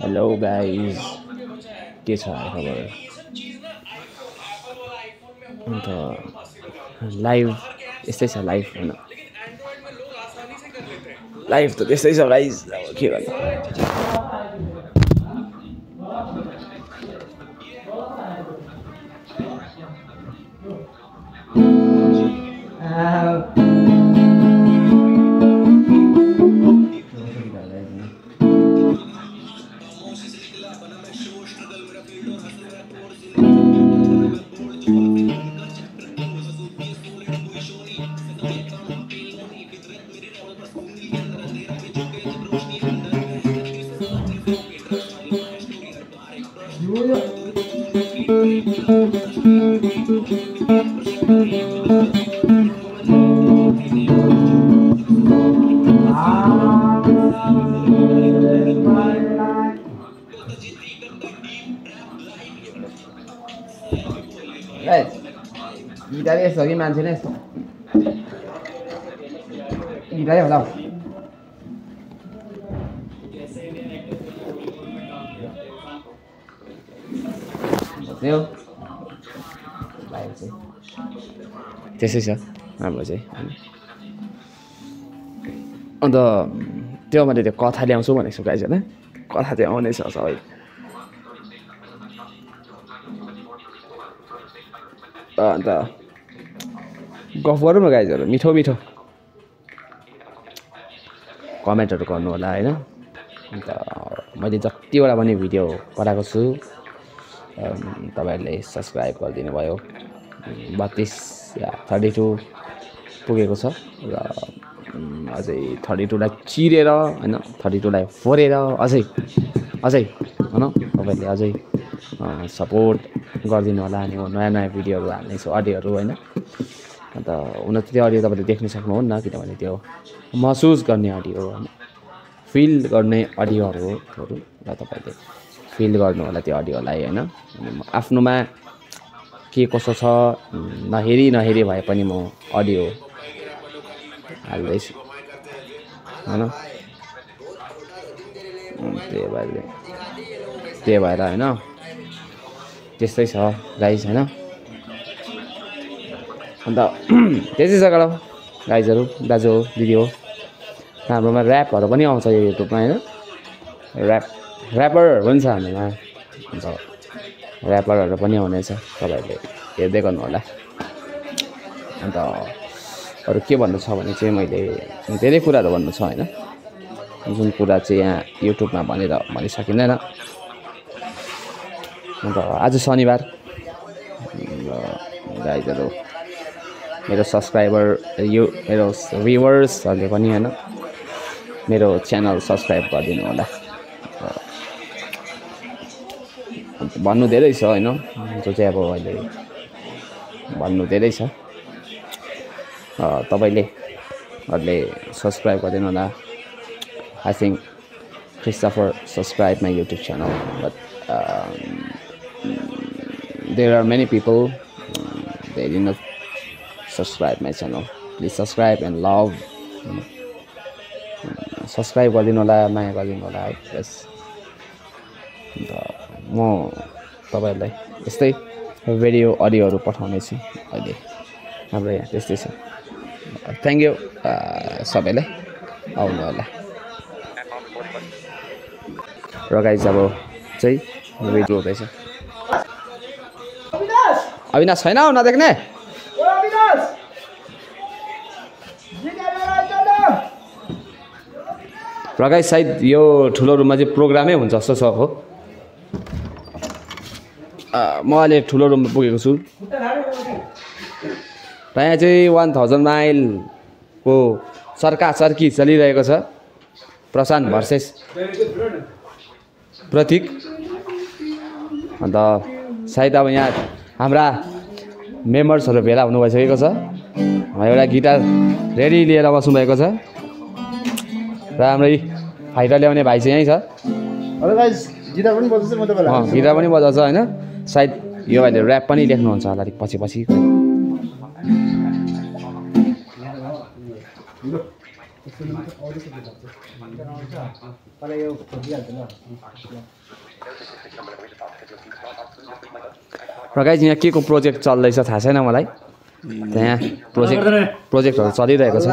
Hello guys, के छ खबर? अन्त लाइभ यस्तै छ लाइभ हैन, लाइभ त त्यस्तै छ गाइज। अब के गर्नु? गिटारै यस्तो कि मान्छे नै यस्तो गिटारै होला हौ। त्यसै छ हाम्रो चाहिँ। अन्त त्यो मैले त्यो कथा ल्याउँछु भनेको छु गाइज होइन, कथा चाहिँ आउनेछ सबै। अन्त गफ गरौँ न गाइजहरू, मिठो मिठो कमेन्टहरू गर्नु होला होइन। अन्त मैले जतिवटा पनि भिडियो बनाएको छु तपाईँहरूले सब्सक्राइब गरिदिनु भयो। 32 या 32 पुगेको छ र अझै 32 लाई चिरेर होइन, 32 लाई फोरेर अझै होइन तपाईँले अझै सपोर्ट गरिदिनु होला। अनि नयाँ नयाँ भिडियोहरू हाल्नेछु, अडियोहरू होइन। अन्त हुन त त्यो अडियो तपाईँले देख्न सक्नुहुन्न, किनभने त्यो महसुस गर्ने अडियो होइन, फिल गर्ने अडियोहरू हो त्योहरू। र तपाईँले फिल गर्नु होला त्यो अडियोलाई होइन। आफ्नोमा के कसो छ नहेरी भए पनि म अडियो हाल्दैछु होइन। त्यही भएर होइन, त्यस्तै छ गाइज होइन। अन्त त्यसै छ गाइजहरू, दाजु हो दिदी हो। हाम्रोमा ऱ्यापहरू पनि आउँछ यो युट्युबमा होइन, ऱ्यापरहरू पनि छ हाम्रोमा। अन्त ऱ्यापरहरू पनि आउनेछ, तपाईँहरूले हेर्दै गर्नु होला। अन्त अरू के भन्नु छ भने चाहिँ मैले धेरै कुराहरू भन्नु छ होइन, जुन कुरा चाहिँ यहाँ युट्युबमा भनिसकिँदैन। अन्त आज शनिबार गाइजहरू, मेरो सब्सक्राइबर मेरो भ्युवर्सहरूले पनि होइन मेरो च्यानल सब्सक्राइब गरिदिनु होला। भन्नु धेरै छ होइन, जो चाहिँ अब अहिले भन्नु धेरै छ। तपाईँले सब्सक्राइब गरिदिनु होला। I think Christopher subscribe my YouTube channel, but there are many people they did not subscribe my channel. Please subscribe and love. Subscribe गरिदिनु होला, माया गरिदिनु होला है प्लिज। अन्त म तपाईँहरूलाई यस्तै भिडियो अडियोहरू पठाउने छु अहिले। हाम्रो यहाँ त्यस्तै छ। थ्याङ्क यू सबैलाई, आउनु होला। र गाइज अब चाहिँ भिडियो हुँदैछ। अविनाश छैन हौ नदेख्ने। र गाइज सायद यो ठुलो रुममा चाहिँ प्रोग्रामै हुन्छ जस्तो छ हो। म अहिले ठुलो रुममा पुगेको छु र यहाँ चाहिँ 1000 माइलको सर्की चलिरहेको छ। प्रशान्त भर्सेस प्रतीक। अन्त सायद अब यहाँ हाम्रा मेम्बर्सहरू भेला हुनु भइसकेको छ। एउटा गिटार रेडी लिएर बस्नुभएको छ र हाम्रै फाइटर ल्याउने भाइ चाहिँ यहीँ छ। गिटार पनि बजाउँछ, म तपाईँलाई गिटार पनि बजाउँछ होइन। सायद यो भाइले ऱ्याप पनि लेख्नुहुन्छ होला अलिक पछि। तर यो खोजिहाल्छ ल र गाइज यहाँ के को प्रोजेक्ट चल्दैछ थाहा छैन मलाई त्यहाँ प्रोजेक्टहरू चलिरहेको छ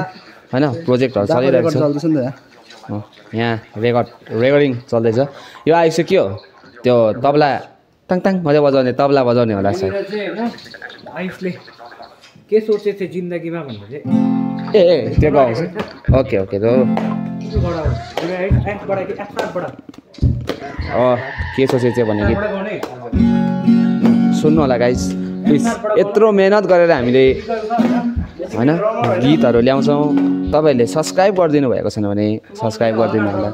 होइन प्रोजेक्टहरू चलिरहेको छ चल्दैछ नि त यहाँ रेकर्डिङ चल्दैछ यो आइसक्यो के हो त्यो तबला टाङ टाङ मजा बजाउने तबला बजाउने होला सायद आयुषले के सोचे थियो जिन्दगीमा भन्दा चाहिँ ए त्यो गाउँछ ओके ओके त्यो के सोचे थियो भने गीत सुन्नु होला गाइस प्लिज यत्रो मेहनत गरेर हामीले होइन गीतहरू ल्याउँछौँ तपाईँहरूले सब्सक्राइब गरिदिनु भएको छैन भने सब्सक्राइब गरिदिनु होला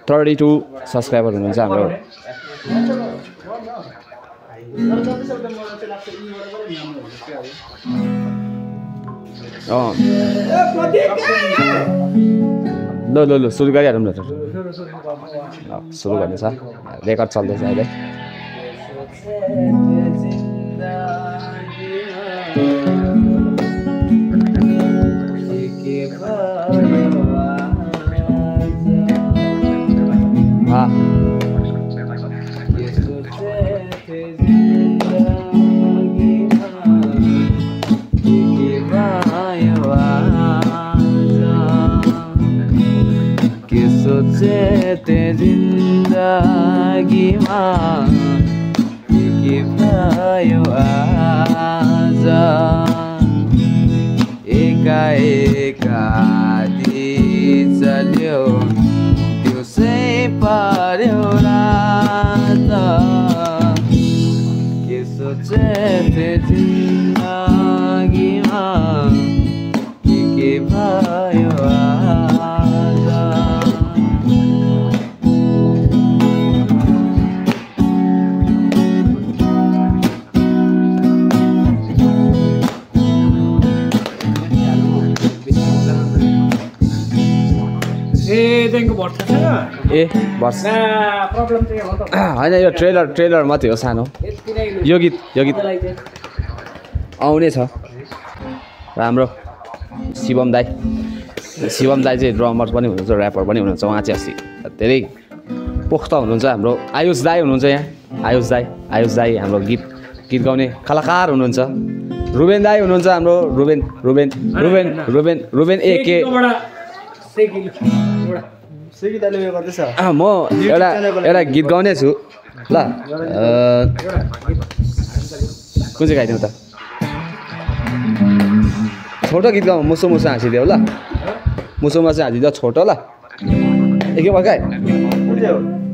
32 सब्सक्राइबर हुनुहुन्छ हाम्रो ल ल ल सुरु गरिहालौँ न सुरु गर्नु छ रेकर्ड चल्दैछ अहिले सोचे जिन्दगीमा के भयो आज एकाएका चल्यो दिउँसै पर्यो रात के सोचे जिन्दगीमा के भयो आज ए बस होइन यो ट्रेलर मात्रै हो सानो यो गीत आउने छ र हाम्रो शिवम दाई चाहिँ ड्रमर पनि हुनुहुन्छ ऱ्यापर पनि हुनुहुन्छ उहाँ चाहिँ अस्ति धेरै पोख्ता हुनुहुन्छ हाम्रो आयुष दाई हुनुहुन्छ यहाँ आयुष दाई हाम्रो गीत गाउने कलाकार हुनुहुन्छ रुबेन दाई हुनुहुन्छ हाम्रो रुबेन एके म एउटा गीत गाउने छु ल कुन चाहिँ गाइदिउँ त छोटो गीत गाउँ मुसो हाँसिदियो ल मुसो हाँसिदियो छोटो ल एकैपल्ट